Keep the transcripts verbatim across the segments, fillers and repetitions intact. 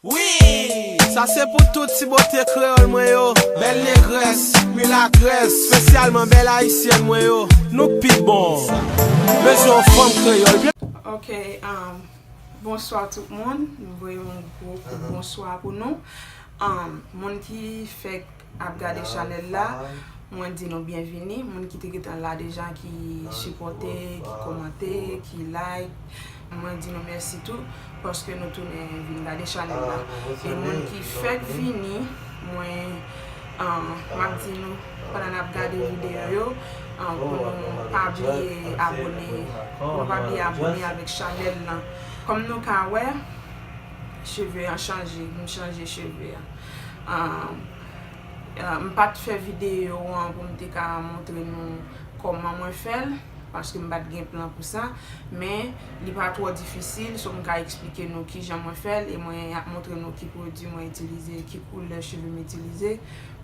Wi! Sa se pou tout ti bote kreyòl mwen yo, bèl negrès, milagrès, espesyalman bèl ayisyèn mwen yo. Nou pi bon. Bezwen yon fanm kreyòl byen. Ok, um, bonswa tout moun. M voye yon gwo kou bonswa pou nou. Um, moun ki fèk ap gade chanèl la, mwen di nou byenvini. Moun ki te gentan la deja, ki sipòte, ki kòmante, ki like, mwen di nou mèsi tou, paske nou tounen vin gade chanèl la. E moun ki fèk vini, mwen, ah, m ap di nou, pandan n ap gade videyo yo, ah, pou nou pa bliye abòne, pou nou pa bliye abòne avèk chanèl lan. Kòm nou ka wè, cheve an chanje, m chanje cheve an. Ah, ah, m pa t fè videyo an pou m te ka montre nou kòman mwen fè l, paske m pa t gen plan pou sa, men li pa twò difisil, so m ka eksplike nou kijan mwen fè l, e mwen ap montre nou ki pwodui mwen itilize, ki koulè cheve m itilize,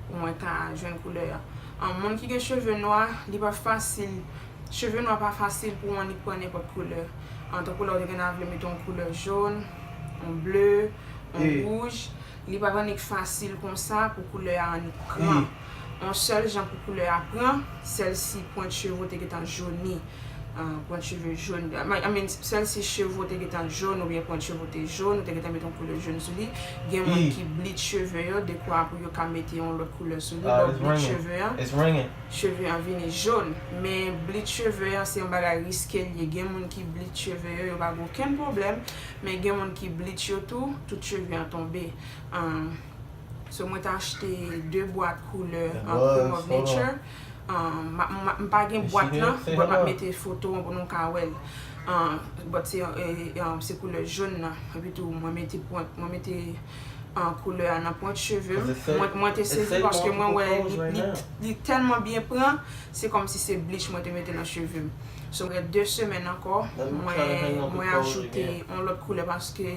pou mwen ka jwenn koulè a. Ah, moun ki gen cheve nwa, li pa fasil, cheve nwa pa fasil pou w annik pran nenpòt koulè. Ah, tankou lè w te gen avle mete yon koulè jòn, yon ble, yon wouj, li pa t annik fasil konsa pou koulè a annik pran. Yon sèl jan pou koulè a pran, sèl si pwent cheve w te gentan joni. Ah, pwent cheve jòn. I mean, sèl si cheve w te gentan jòn oubyen pwent cheve w te jòn, ou te gentan mete yon koulè jòn sou li. Gen moun ki bleach cheve yo, dekwa pou yo ka mete yon lòt koulè sou li. Lè w bleach cheve an, cheve an vini jòn. Men bleach cheve an se yon bagay riske l ye. Gen moun ki bleach cheve yo, yo pa gen okenn pwoblèm. Men gen moun ki bleach yo tou, tout cheve an tonbe. Ah, so mwen te achte de bwat koulè, ah, Cream of Nature. Ah, m pa gen bwat lan, but m ap mete foto an pou nou ka wè l. Ah, but se, eh, eh, se koulè jòn nan. Epi tou, mwen mete pwent, mwen mete, ah, koulè a nan pwent cheve m. Mwen, mwen te sezi paske mwen wè li, li, li tèlman byen pran, se kòmsi se bleach mwen te mete nan cheve m. So, gen de semèn ankò, mwen, mwen ajoute yon lòt koulè paske,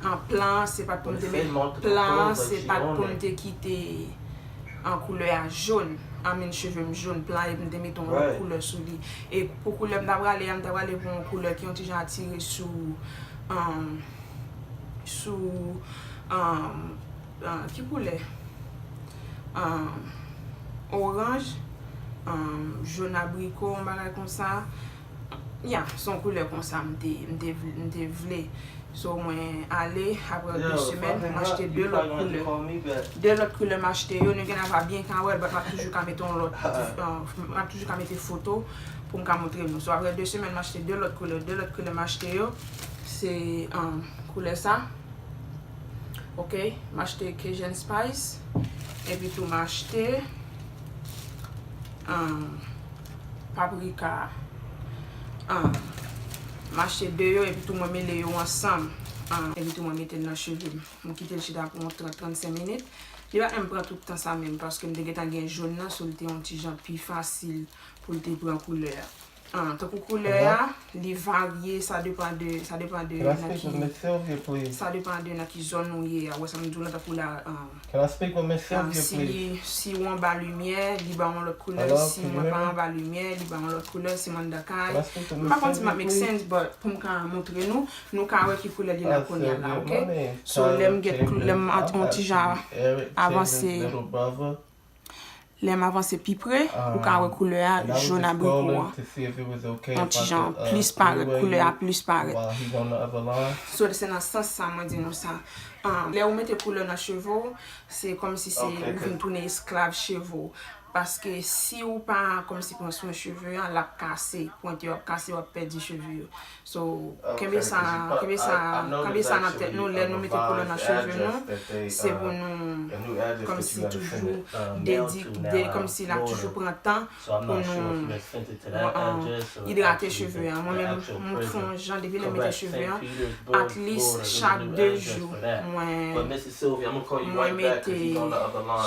ah, plan an, se pa t pou m te met, plan an, se pa t pou m te kite, ah, koulè a jòn. I mean, cheve m jòn, plan an, epi m te mete yon lòt koulè sou li. E pou koulè m ta prale a, m ta prale pou yon koulè ki yon ti jan atire sou, ah, sou, ah, ah, ki koulè? Ah, oranj, ah, jòn abriko, yon bagay konsa. Ya, se yon koulè konsa m te, m te vle, m te vle. So, mwen ale, apre de semèn, m achte de lòt koulè. De lòt koulè m achte yo, nou gen ava byen ka wè l, but m ap toujou ka mete yon lòt, ah, m ap toujou ka mete foto pou m ka montre nou. So, apre de semèn, m achte de lòt koulè. De lòt koulè m achte yo, se, ah, koulè sa. Ok, m achte Cajun Spice. Epi tou m achte, um, paprika. Um, m achte de yo, epi tou mwen mele yo ansanm. Um, epi tou mwen mete l nan cheve m. M kite l chita pou yon trant, trannsenk minit. Li pa menm pran tout tan sa menm, paske m te gentan gen jòn nan, so l te yon ti jan pi fasil pou l te pran koulè a. Ah, tankou koulè a, li varye, sa depann de, sa depann de nan ki, sa depann de nan ki zòn ou ye a. Ou wè sa m di w la, tankou la, ah, ah, si, si w anba limyè, li ba w yon lòt koulè, si mwen pa anba limyè, li ba w yon lòt koulè, si m anndan kay. M pa konn si m ap make sense, but pou m ka montre nou, nou ka wè ki koulè li la kounye a la, ok? So, lè m gen, lè m yon ti jan avanse, lè m avanse pi pre, ou ka wè koulè a jòn abriko an. Yon ti jan plis parèt, koulè a plis parèt. So, se nan sans sa mwen di nou sa. Ah, lè ou mete koulè nan cheve w, se kòmsi se ou vin tounen esklav cheve w. Paske si ou pa kòmsi pran swen cheve a, l ap kase, pwent yo ap kase, w ap pèdi cheve yo. So, kenbe sa, kenbe sa, kenbe sa nan tèt nou, lè nou mete koulè nan cheve nou, se pou nou kòmsi toujou dedi-, de-, kòmsi n ap toujou pran tan pou nou, ah, idrate cheve a. Mwen menm, m fè yon jan, depi lè m mete cheve a, at least chak de jou, mwen, mwen mete,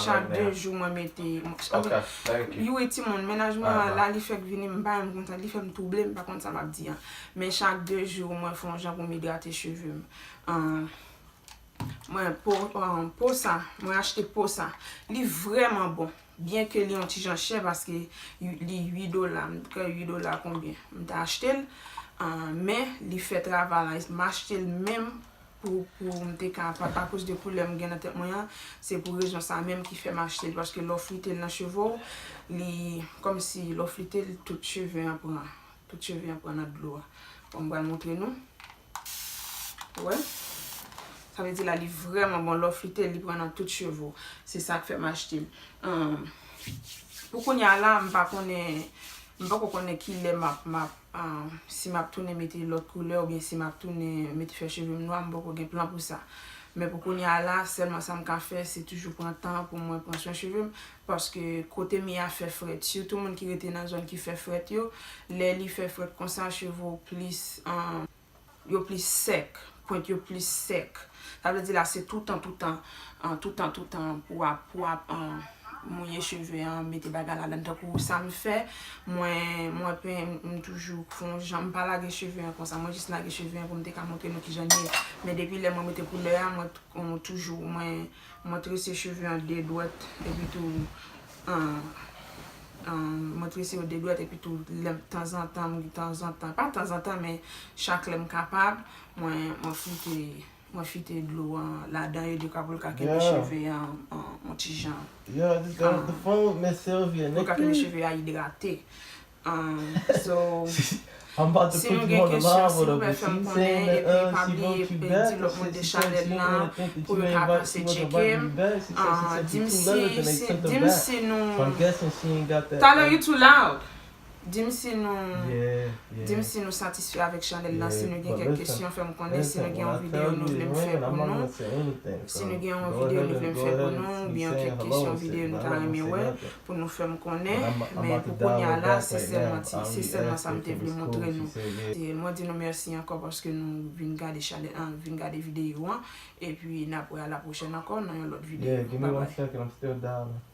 chak de jou, mwen mete, anfen, wi, timoun, mennaj mwen an la, li fèk vini, m pa menm konn sa, li fè m twouble, m pa konn sa m ap di an. Men chak de jou, mwen fè yon jan pou m idrate cheve m. Ah, mwen, po, ah, po sa, mwen achte po sa. Li vrèman bon. Byen ke li yon ti jan chè, paske li uit dola, m kwè uit dola konbyen. M te achte l, ah, men li fè travay la. M achte l menm Pou, pou m te ka, pa, akoz de koulè m gen nan tèt mwen an, se pou rezon sa menm ki fè m achte l, paske lè w frite l nan cheve w, li, kòmsi lè w frite l, tout cheve an pran, tout cheve an pran nan dlo a. Bon, m pral montre nou. Ou wè? Sa vle di la, li vrèman bon, lè w frite l, li pran nan tout cheve w. Se sa k fè m achte l. Ahn, pou kounye a la, m pa konnen, m poko konnen kilè m ap, m ap, ahn, si m ap tounen mete lòt koulè oubyen si m ap tounen mete fè cheve m nwa, m poko gen plan pou sa. Men pou kounye a la, sèlman sa m ka fè, se toujou pran tan pou mwen pran swen cheve m, paske kote m ye a fè frèt. Sitou moun ki rete nan zòn ki fè frèt yo, lè li fè frèt konsa, cheve w plis, ahn, yo plis sèk, pwent yo plis sèk. Sa vle di la, se toutan, toutan, ahn, toutan, toutan pou w ap, pou w ap, ahn, mouye cheve an, mete bagay ladan. Tankou sa m fè, mwen, mwen pen, m toujou fè yon jan, m pa lage cheve an konsa, mwen jis lage cheve an pou m te ka montre nou kijan l ye. Men depi lè mwen mete koulè a, mwen, mwen toujou, mwen, mwen trese cheve an de dwèt, epi tou, ahn, ahn, mwen trese yo de dwèt, epi tou, lè, tanzantan, tanzantan, pa tanzantan, men chak lè m kapab, mwen, mwen frite, mwen frite dlo an ladan, ede ka pou l ka kenbe cheve an, an, yon ti jan. Pou l ka kenbe cheve a idrate. Ahn, so, si nou gen kesyon, silvouplè fè m konnen, epi pa bliye, di lòt moun de chanèl lan, pou yo ka pase tcheke m. Ahn, di m si, si, di m si nou, talè, you too loud. Di m si nou, di m si nou satisfè avèk chanèl lan, si nou gen kèk kesyon, fè m konnen, si nou gen yon videyo nou vle m fè pou nou, si nou gen yon videyo nou vle m fè pou nou, oubyen yon kèk kesyon videyo nou ta renmen wè, pou nou fè m konnen. Men pou kounye a la, se sèlman ti, se sèlman sa m te vle montre nou. E mwen di nou mèsi ankò paske nou vin gade chanèl, ah, vin gade videyo an. Epi n ap wè a la pwochèn ankò nan yon lòt videyo. Babay.